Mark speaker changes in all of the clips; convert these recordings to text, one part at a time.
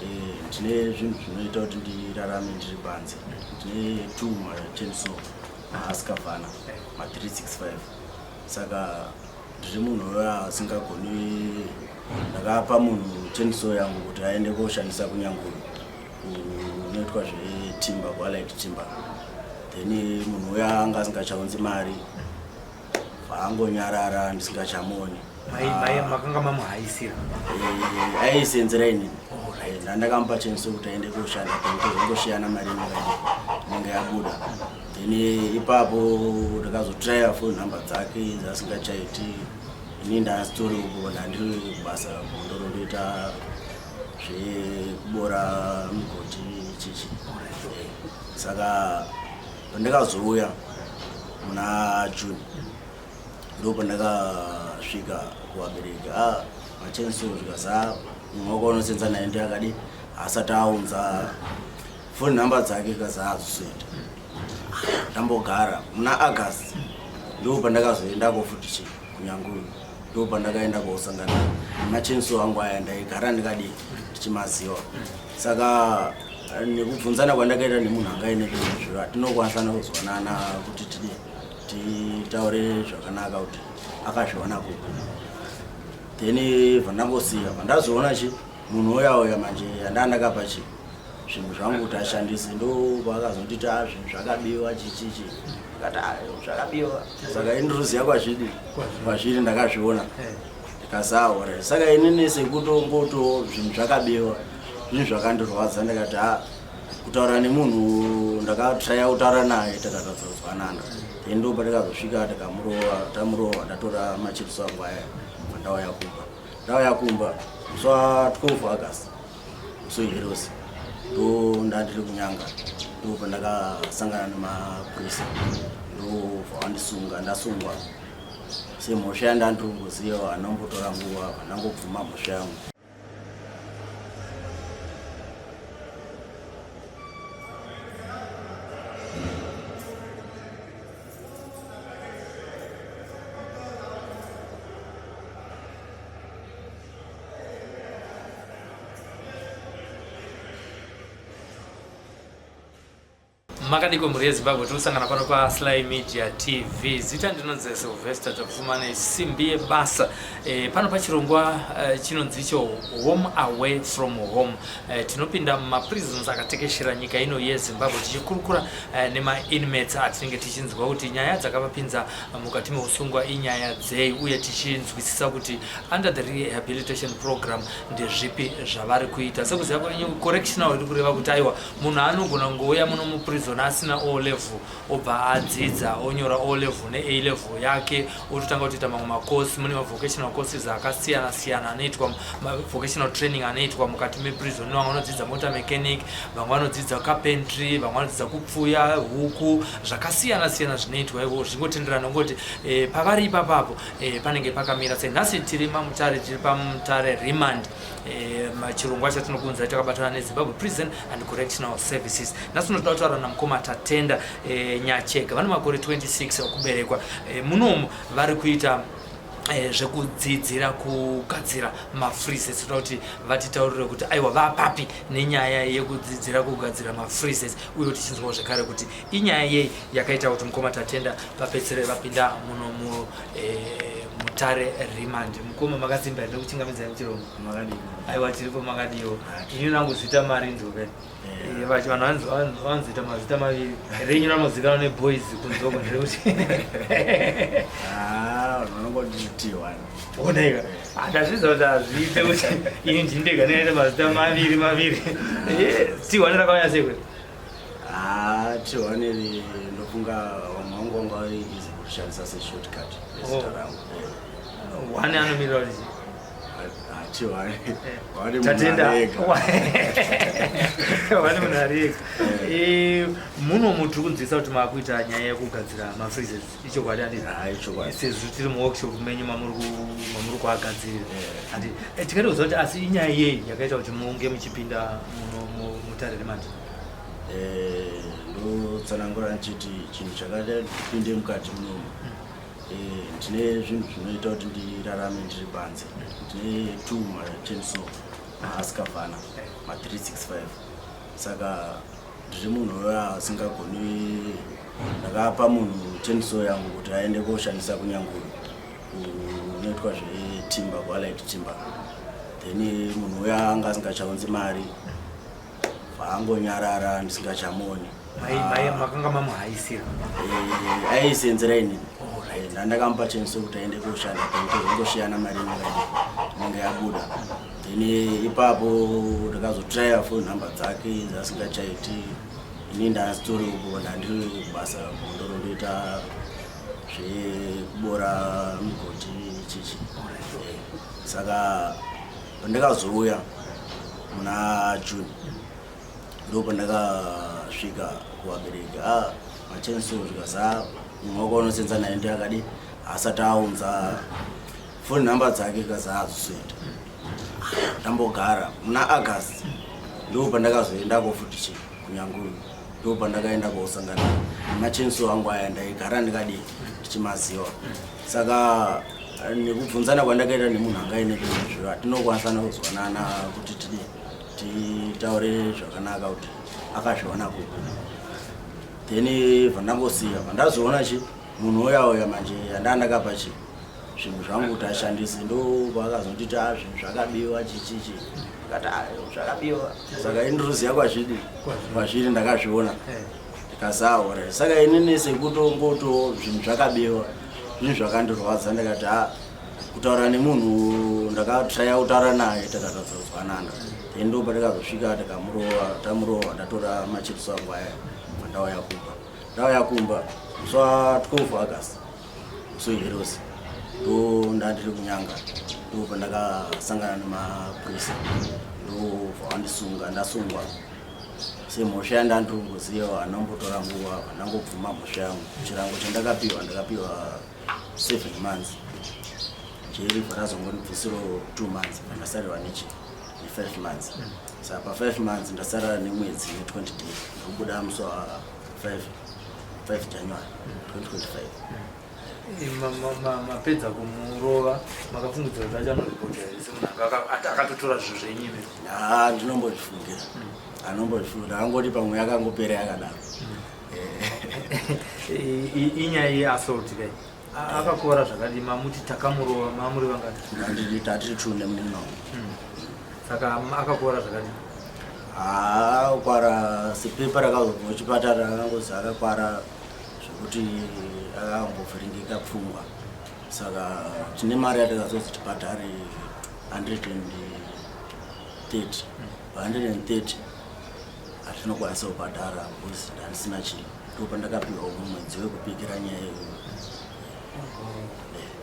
Speaker 1: Eh, ndine zvinhu zvinoita kuti ndirarame ndiri panze. Ndine two machainsaw maHusqvarna ma365 saka ndiri munhu uya asingagoni. Ndakapa munhu chainsaw yangu kuti aende koshandisa kuNyanguru kunoitwa zvetimber, kuAllied Timber. Then munhu uya anga asingachaunzi mari, vaangonyarara ndisingachamuoni.
Speaker 2: Makanga mamuhaisira?
Speaker 1: Eh, aisenzera inini. Eh, ndandakamupa chainsaw kuti aende koshanda, tozongoshiyana mari inenge yabuda. Then ipapo ndakazotraya phone number dzake dzasingachaiti. Ini ndasitori uko, ndandiri kubasa Mhondoro, ndoita zvekubora migodhi chichi. Eh, saka pandakazouya muna June, ndo pandakasvika kuvabereki, a machainsaw zvikaza mumwe wako unosenza naye ndi akadi asati aunza phone number dzake, kaza azosoita. Ndambogara muna August, ndo pandakazoendako futi chi kuNyanguru, ndo pandakaenda kosangana nemachainsaw angu aya ndaigara ndikadi ndichimaziva. Saka nekubvunzana kwandakaita nemunhu anga aine zviro, hatinokwanisa kuzwanana kuti tidi titaure zvakanaka kuti akazviwana kupi. Then vandangosiya vandazoona chi munhu uya uya manje andaa ndakapa chi zvinhu zvangu kuti ashandise, ndo paakazonditi a zvinhu zvakabiwa chichichi. Ndikati ayo zvakabiwa, saka ini ndinoziva kwazvidi kwazviri, ndakazviona ndikasaora. Saka inini sekutongoto zvinhu zvakabiwa, zvinhu zvakandirwadza. Ndikati a kutaura nemunhu, ndakatraya kutaura naye, takatadza kuzwanana. Then ndo patakazosvika tikamurova, tamurova ndatora machainsaw angu aya. Ndauya kumba, ndauya kumba musi wa 12 August, musi weHeroes, ndo ndandiri kunyanga, ndo pandakasangana nemapurisa, ndobva vandisunga. Ndasungwa semhosva yandandiri kungoziva, hanombotora nguva, vandangobvuma mhosva yangu.
Speaker 2: Makadiko mhuri yeZimbabwe? Tiri kusangana pano paSly Media TV. Zita ndinonzi Sylvester Tapfumane, simbi yebasa. Pano pachirongwa chinonzi icho Home Away From Home, tinopinda mumaprisons akatekeshera nyika ino yeZimbabwe, tichikurukura nemainmates atinenge tichinzwa kuti nyaya dzakavapinza mukati meusungwa inyaya dzei, uye tichinzwisisa kuti under the rehabilitation program ndezvipi zvavari kuita. Sekuziva kwenyu, correctional iri kureva kuti aiwa, munhu anogona kungouya muno muprison asina O level, obva adzidza, onyora O level neA level yake, ototanga kutoita mamwe makosi. Mune mavocational courses akasiyana siyana anoitwa, vocational training anoitwa mukati meprison. Vamwe vanodzidza motor mechanic, vamwe vanodzidza carpentry, vamwe vanodzidza kupfuya huku, zvakasiyana siyana zvinoitwa iko, zvingotenderana kungoti pavari ipapapo panenge pakamira sei. Nhasi tiri maMutare, tiri paMutare Remand. Chirongwa chatinokuunzai takabatana neZimbabwe Prison and Correctional Services. Nhasi unotoda kutaura namukoma Tatenda Nyachega, vane makore 26 okuberekwa. Munomu vari kuita zvekudzidzira kugadzira mafreezers. Toda kuti vatitaurire kuti aiwa, vapapi nenyaya yekudzidzira kugadzira mafreezers, uye tichinzwawo zvekare kuti inyaya yei yakaita kuti mukoma Tatenda vapedzisire vapinda muno mu Mutare Remand. Mukoma, makasimba here? Nekuchingamidzai muchirongwa.
Speaker 1: Makadii?
Speaker 2: Aiwa, tiripo, makadiwo? Ini rangu zita Marinzo ke. Vachi vanhu vanzoita mazita maviri, renyu ranozikanwa neboys kunzoko nderekuti?
Speaker 1: Ah, vanhu vanongoti T1.
Speaker 2: Onaika, handazviziva kuti hazviite kuti ini ndindega ndinoita mazita maviri maviri. T1 rakauya sei kwete?
Speaker 1: Ah, T1 iri ndofunga vamwe vangu vanga vari easy kushandisa seshortcut rezita rangu.
Speaker 2: One anomirira kuti
Speaker 1: Ah, T1 wari
Speaker 2: Tatenda
Speaker 1: munhu arega.
Speaker 2: Vane munhu ari ega. Muno mutiri kunzwisa kuti maakuita nyaya yekugadzira mafreezers, ichokwadi handiti?
Speaker 1: Ah, ichokwadi.
Speaker 2: Sezvo tiri muworkshop menyu mamuri kuagadzirira, handi? Tikada kuziva kuti asi inyaya yei yakaita kuti munge muchipinda muno muMutare Remand?
Speaker 1: Ndotsanangura ndichiti chinhu chakaita ndipinde mukati munomu, ndine zvinhu zvinoita kuti ndirarame ndiri panze. Ndine two machainsaw maHusqvarna. Ma 365. Saka ndiri munhu uya asingagoni. Ndakapa munhu chainsaw yangu kuti aende koshandisa kuNyanguru kunoitwa zvetimber, kuAllied Timber. Then munhu uya anga asingachaunzi mari, vaangonyarara, ndisingachamuoni.
Speaker 2: Makanga mamuhaisira?
Speaker 1: Eh, aisenzera inini. Ndandakamupa chainsaw kuti aende koshanda, then tozongoshiyana mari inenge yabuda. Then ipapo ndakazotraya phone number dzake dzasingachaiti. Ini ndasitori uko, ndandiri kubasa Mhondoro, ndoita zvekubora migodhi chichi. Saka pandakazouya muna June, ndo pandakasvika kuvabereki, a machainsaw zvikaza mumwe wako unosenza naye ndi akadi asati aunza phone number dzake, kaza hadzizoita. Ndambogara muna August, ndo pandakazoendako futi chi kuNyanguru, ndo pandakaenda kosangana nemachainsaw angu aya ndaigara ndikadi ndichimaziva. Saka nekubvunzana kwandakaita nemunhu anga aine zviro, hatinokwanisana kuzwanana kuti tidi titaure zvakanaka kuti akazviona kupi. Then vandangosiya, vandazoona chi munhu uya uya manje andaa ndakapa chi zvinhu zvangu kuti ashandise, ndo paakazonditi a zvinhu zvakabiwa chichichi. Ndikati, "Ah, zvakabiwa." Saka ini ndinoziva kwazvidi kwazviri, ndakazviona. Ndikasaora. Saka inini sekutongoto zvinhu zvakabiwa, zvinhu zvakandirwadza. Ndikati, a kutaura nemunhu, ndakatraya kutaura naye, takatadza kuzwanana. Then ndo patakazosvika tikamurova, tamurova, ndatora machainsaw angu aya, ndauya kumba. Ndauya kumba musi wa 12 August, musi weHeroes, ndo ndandiri kunyanga, ndo pandakasangana nemapurisa, ndobva wandisunga. Ndasungwa semhosva yandandiri kungoziva, handambotora nguva, ndangobvuma mhosva yangu. Chirango chandakapiwa, ndakapiwa 7 months jeri, bva razongondibvisiro 2 months, bva nechi ne5 months. Saka pa5 months ndasara nemwedzi ne20 days, ndikubuda musi wa5 5 January 2025.
Speaker 2: Mapedza kumurova, makafungidzira kuti achanoripota here semunhu anga akatotora zvinhu zvenyime?
Speaker 1: Ha, ndinombozvifungira, anombozvifungira angoti pamwe yakangopera yakadaro.
Speaker 2: Inyaya yeassault kai. Akakora zvakadii? Mamuti takamurova, mamuri vangati?
Speaker 1: Ndandiri tatiri two nemunini wangu.
Speaker 2: Saka akakora zvakadii?
Speaker 1: Haa, kwara sepepa rakazobva kuchipatara, akangozi akakwara zvekuti akambovhiringika pfungwa. Saka tine mari yatakazonzi tibhadhare 130. Pa130 hatinokwanisa kubhadhara because handisina chii. Ndo pandakapiwa umwe mwedzi wekupikira nyaya iyoyo.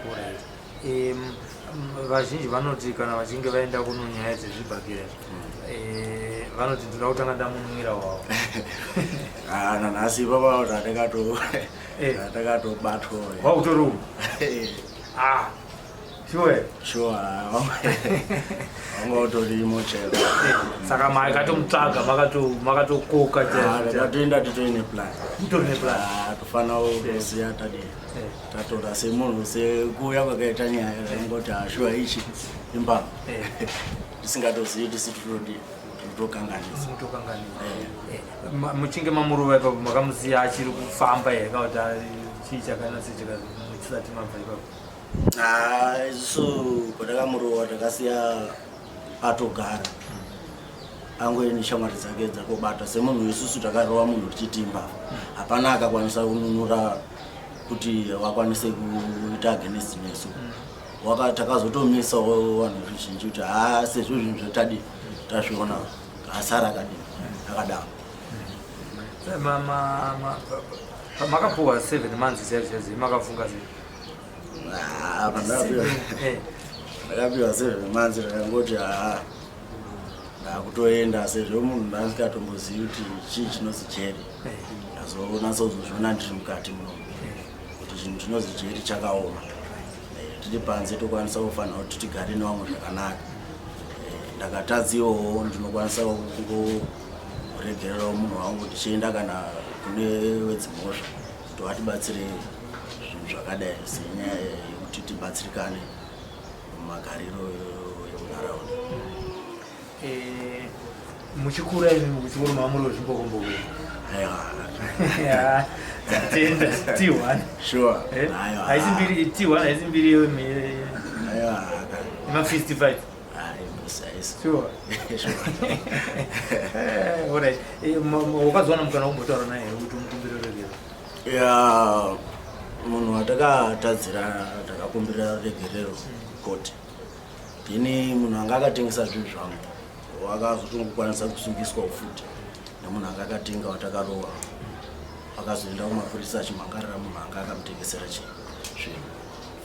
Speaker 2: Alright. Vazhinji vanoti kana vachinge vaenda kuno nyaya dzezvibhakera, vanoti ndoda kutanga ndamunwira wavo.
Speaker 1: Ah, nanhasi ipapa takatobatwa.
Speaker 2: Wautori umu? Ah, sure?
Speaker 1: Sure, wanga utorimo chaivo.
Speaker 2: Saka makatomutsvaga, makatokoka chaizvo?
Speaker 1: Takatoenda titoine plan.
Speaker 2: Mutori neplan?
Speaker 1: Ah, tofanira kuziva tadi tatora semunhu, sekuuya kwakaita nyaya, ngoti ashuwa ichi imba tisingatozivi tisi totodi totokanganisa.
Speaker 2: Mutokanganisa. Muchinge mamurova ipapo, makamusiya achiri kufamba here kana kuti chii chakanatse chisati mabva ipapo?
Speaker 1: Ah, isusu patakamurova takasiya atogara angoine shamwari dzake dzakobata. Semunhu isusu takarova munhu tichitimba, hapana akakwanisa kununura kuti vakwanise kuita against nesu. Takazotomisawo vanhu vazhinji kuti haa, sezvo zvinhu zvatadi tazviona, asara akadini akadaro.
Speaker 2: Makapuwa 7 months chaizvo chaizvo, makafunga sei?
Speaker 1: Ah, ndakapiwa 7 months, ndakangoti haa, ndakutoenda, sezvo munhu ndasikatombozivi kuti chii chinozi jeri. Ndazonatsa kuzozviona ndiri mukati muno kuti chinhu chinozi jeri chakaoma. Tiri panze tokwanisa kufanira kuti tigare nevamwe zvakanaka. Ndakatadziwawo, ndinokwanisa kungoregererawo munhu wangu ndichienda kana kune wedzimhosva kuti vatibatsire zvinhu zvakadai senyaya yekuti tibatsirikane mumagariro emunharaunda.
Speaker 2: Muchikura imi muchikoro mamuri wezvimbokomboko. Aiwa. Tenda T1.
Speaker 1: Sure.
Speaker 2: Eh? Haisi mbiri T1 haisi mbiri yewe.
Speaker 1: Aiwa.
Speaker 2: Ma fist fight.
Speaker 1: Sure.
Speaker 2: Eh, alright. Eh, wakazowana mukana wombotaura naye here kuti umukumbire ruregerero?
Speaker 1: Ya, munhu watakatadzira takakumbira ruregerero koti then munhu anga akatengesa zvinhu zvangu wakazotongokwanisa kusungiswa futi nemunhu anga akatenga watakarova akazoenda kumapurisa achimhangarira munhu anga akamutengesera chi zvinhu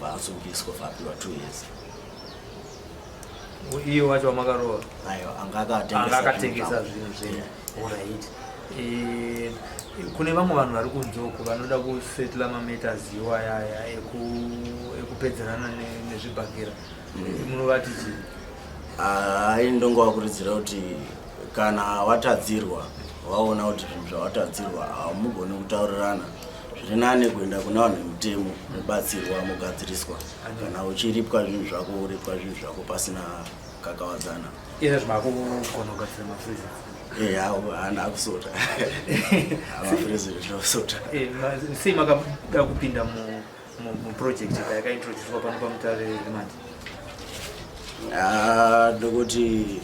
Speaker 1: bvaasungiswa bvaapiwa 2 years.
Speaker 2: Iye wacho wamakarova?
Speaker 1: Aiwa, anga
Speaker 2: anga akatengesa zvinhu zvenyu. Alright. Kune vamwe vanhu vari kunze uku vanoda kusetla mamatters iwayaya ekupedzerana nezvibhakera, munovati chii?
Speaker 1: Hai, ndongovakurudzira kuti kana watadzirwa, waona kuti zvinhu zvawatadzirwa hamugoni kutaurirana, zviri nane kuenda kuna vanhu vemutemo, mubatsirwa, mugadziriswa. Kana uchiripwa zvinhu zvako, uripwa zvinhu zvako pasina kakawadzana.
Speaker 2: Izvo zvimakugona kugadzira mafreezits?
Speaker 1: Eya, handa kusota mafreezits, ndinosota.
Speaker 2: Sei makada kupinda muproject yakaintroducwa pano paMutare Remand?
Speaker 1: Ah, ndokuti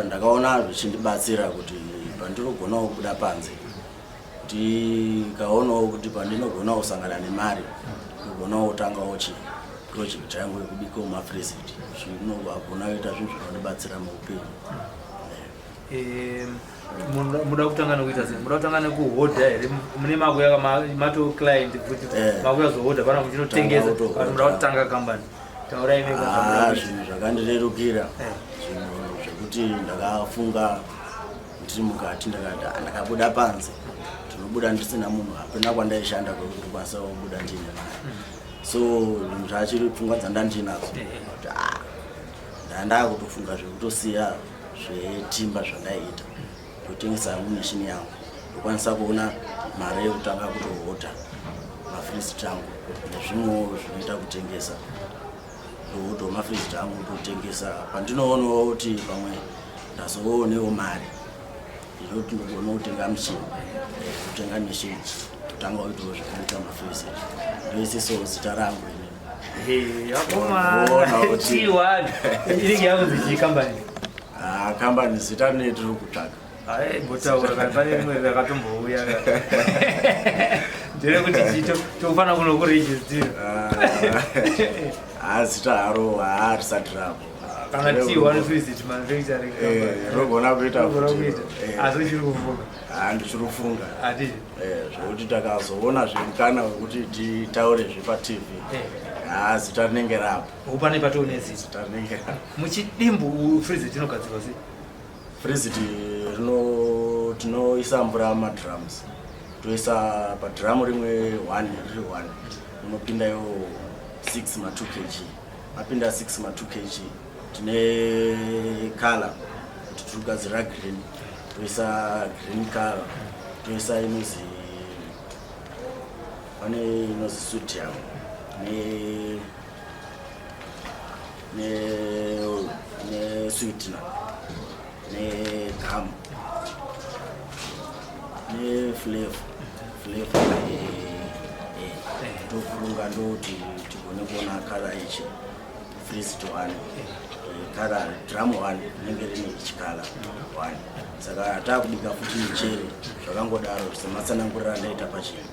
Speaker 1: ndakaona zvichindibatsira kuti pandinogonawo kubuda panze, ndikaonawo kuti pandinogonawo kusangana nemari, ndogonawo kutangawo chi project yangu yekubikawo mafreezits, zvinogona kuita zvinhu zvinondibatsira muupenyu.
Speaker 2: Muda kutanga nekuita sei? Muda kutanga nekuhodha here? Mune makuya mato client futi? Makuya zohodha pana muchinotengesa?
Speaker 1: Tanga kutohodha.
Speaker 2: Kana muda kutanga kambani, taurai mega zvamuda
Speaker 1: Ah,
Speaker 2: kuita.
Speaker 1: Zvinhu zvakandirerukira, zvinhu zvekuti ndakafunga ndiri mukati, ndakati, "Ah, ndakabuda panze, ndinobuda ndisina munhu, hapana kwandaishanda kwekuti ndikwanisa kubuda ndine mari." So zvinhu zvachiri pfungwa dzandandinadzo kuti ah, ndandaa kutofunga zvekutosiya zvetimba zvandaiita, ndotengesa hangu mishini yangu, ndokwanisa kuona mari yekutanga kutohodha mafreezits angu nezvimwewo zvinoita kutengesa. Ndohodhawo mafreezits angu, ndotengesa. Pandinoonawo kuti pamwe ndazoonewo mari, ndinoti ndogona kutenga muchini, kutenga mishini, kutanga kuitawo zvekuita mafreezits, ndoisisawo zita rangu inini.
Speaker 2: Akomana.
Speaker 1: Ona kuti-
Speaker 2: T1 inenge yakunzi chii kambani?
Speaker 1: Ah, kambani zita rine tiri kutsvaga.
Speaker 2: Ai, mbotaura kana pane rimwe rakatombouya nderekuti chii tofanira kunokurejistira.
Speaker 1: Ah, zita haro haarisati rapo.
Speaker 2: Kana T1 Freezit Manufacturing.
Speaker 1: Rogona kuita
Speaker 2: Rogona
Speaker 1: futi.
Speaker 2: kuita. Asi uchiri kufunga?
Speaker 1: Ah, ndichiri kufunga.
Speaker 2: Hatii.
Speaker 1: Zvokuti takazoona zvemukana wekuti titaure zvepaTV, ha, zita rinenge rapo.
Speaker 2: Upane patone zita.
Speaker 1: Zita rinenge rapo.
Speaker 2: Muchidimbu, freezit inogadzirwa sei?
Speaker 1: Freezit rino tinoisa mvura mumadrums, toisa padhiramu rimwe 1 riri 1, unopinda iwo 6 ma 2 kg. Mapinda 6 ma 2 kg, tine color kuti tiri kugadzira green, toisa green color, toisa inozi, pane inozi sodium ne sweetener negum neflavor, flavor tokurunga, ndoti tigone kuona color ichi freezit one color, drum one rinenge rine ichi color one. Saka taakubika futi michere, zvakangodaro sematsananguriro andaita pagreen.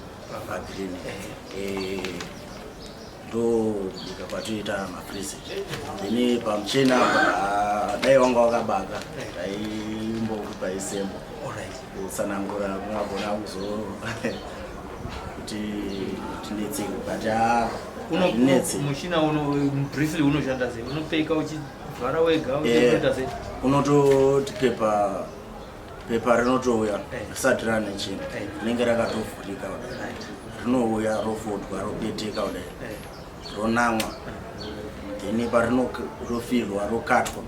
Speaker 1: Ndobika kwatoita mafreezits. Then pamuchena apa, ah, dai wanga wakabaka taimbokupa isembo kutsanangura, kungagona kuzo kuti tinetseke, but ah, hazvinetsi.
Speaker 2: Muchina uno, briefly, unoshanda sei? Unopfeka uchivhara wega? Unoita sei?
Speaker 1: Unototi pepa rinotouya risati rane chinhu, rinenge rakatovhurika kudai, rinouya rofodwa, ropeteka kudai, ronamwa, then parinofirwa rokatwa,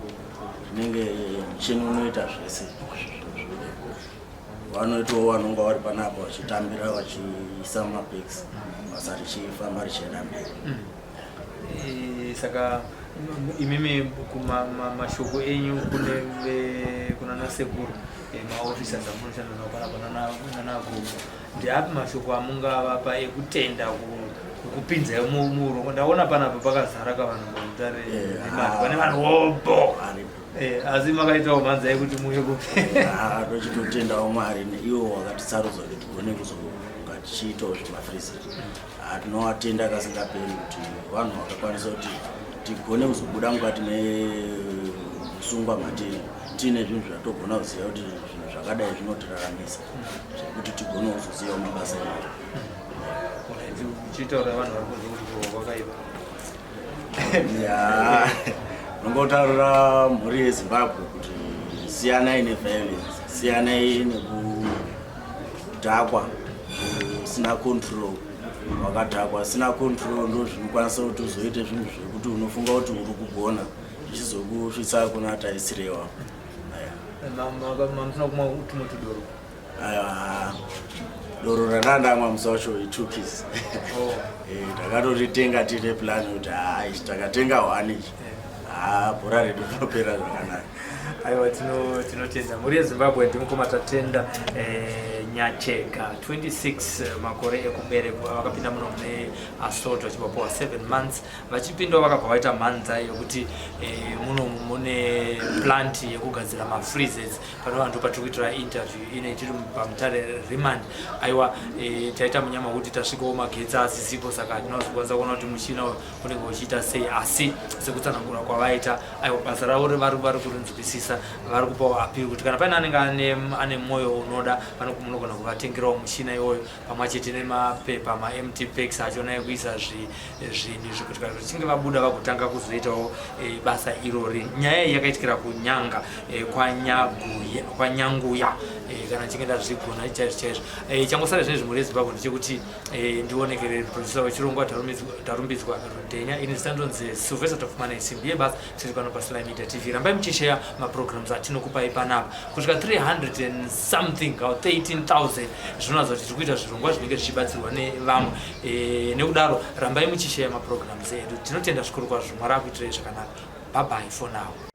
Speaker 1: rinenge muchini unoita zvese. Vanoitawo vanonga vari panapa vachitambira, vachiisa mumapacks, basa richifamba richienda mberi.
Speaker 2: Saka Imimi mashoko enyu kune kuna nasekuru, maofficers amunoshanda navo panapa nanagogo, ndeapi mashoko amungavapa ekutenda kukupinzai muurongwa? Ndaona panapa pakazara kavanhu paMutare remand, pane vanhu wobo.
Speaker 1: Aripo.
Speaker 2: Asi makaitawo mhanza yekuti muuye kupi?
Speaker 1: Ah, tochitotendawo Mwari iwo wakatitsarudza kuti tigone kuzonga tichiitawo zvemafreezer. Tinovatenda kasingaperi kuti vanhu vakakwanisa kuti tigone kuzobuda mukati meusungwa matiri tiine zvinhu zvatogona kuziva kuti zvinhu zvakadai zvinotiraramisa, zvekuti tigone kuzozivawo mabasa edu.
Speaker 2: Uchitaura vanhu vari kunze kuti kurwa kwakaipa.
Speaker 1: Ya, nongotaurira mhuri yeZimbabwe kuti siyanai neviolence, siyanai nekudhakwa usina control. Wakadhakwa usina control, ndo zvinokwanisa kuti uzoite zvinhu zvekuti unofunga kuti uri kugona, zvichizokusvitsa kuna taisirewa.
Speaker 2: Mamusina kumwa tumwe tudoro?
Speaker 1: Aiwa, doro randandamwa musi wacho itukis.
Speaker 2: Oh.
Speaker 1: Takatoritenga tiine plan kuti ha, ichi takatenga one ichi, ha, bhora redu rinopera zvakanaka.
Speaker 2: Aiwa, tinotenda mhuri yeZimbabwe. Ndimukoma Tatenda Nyachega, 26 makore ekuberekwa. Vakapinda muno mune assault vachivapuwa 7 months. Vachipindawo vakabva vaita mhanza yekuti munomu mune plant yekugadzira mafreezers. Panova ndo patiri kuitira interview ine tiri paMutare remand. Aiwa, taita munyama kuti tasvikawo magetsi asisipo, saka hatina kuzokwanisa kuona kuti muchina uyu unenge uchiita sei. Asi sekutsanangura kwavaita, aiwa, basa ravo vari kurinzwisisa. Vari kupawo appeal kuti kana paine anenge ane mwoyo unoda, munogona kuvatengerawo muchina iwoyo pamwe chete nemapepa, maempty packs achona ekuisa zvinhu izvi, kuti kana vachinge vabuda vagotanga kuzoitawo basa irori. Nyaya iyi yakaitikira kuNyanga, kwaNyanguya, kana nchinge ndazvigona chaizvo chaizvo. Changosara zvinezvi, mhuri yeZimbabwe, ndechekuti ndionekere producer wechirongwa Tarumbidzwa Rudhenya. Ini zita ndonzi Sylvester Tofumane, simbi yebasa. Tiri pano paSly Media TV. Rambai muchisheya maprograms atinokupai panapa kusvika 300 and something or 13,000. Zvinoratidza kuti tiri kuita zvirongwa zvinenge zvichibatsirwa nevamwe. Nekudaro rambai muchisheya maprograms edu. Tinotenda zvikuru kwazvo. Mwari akuitirei zvakanaka. Bye bye for now.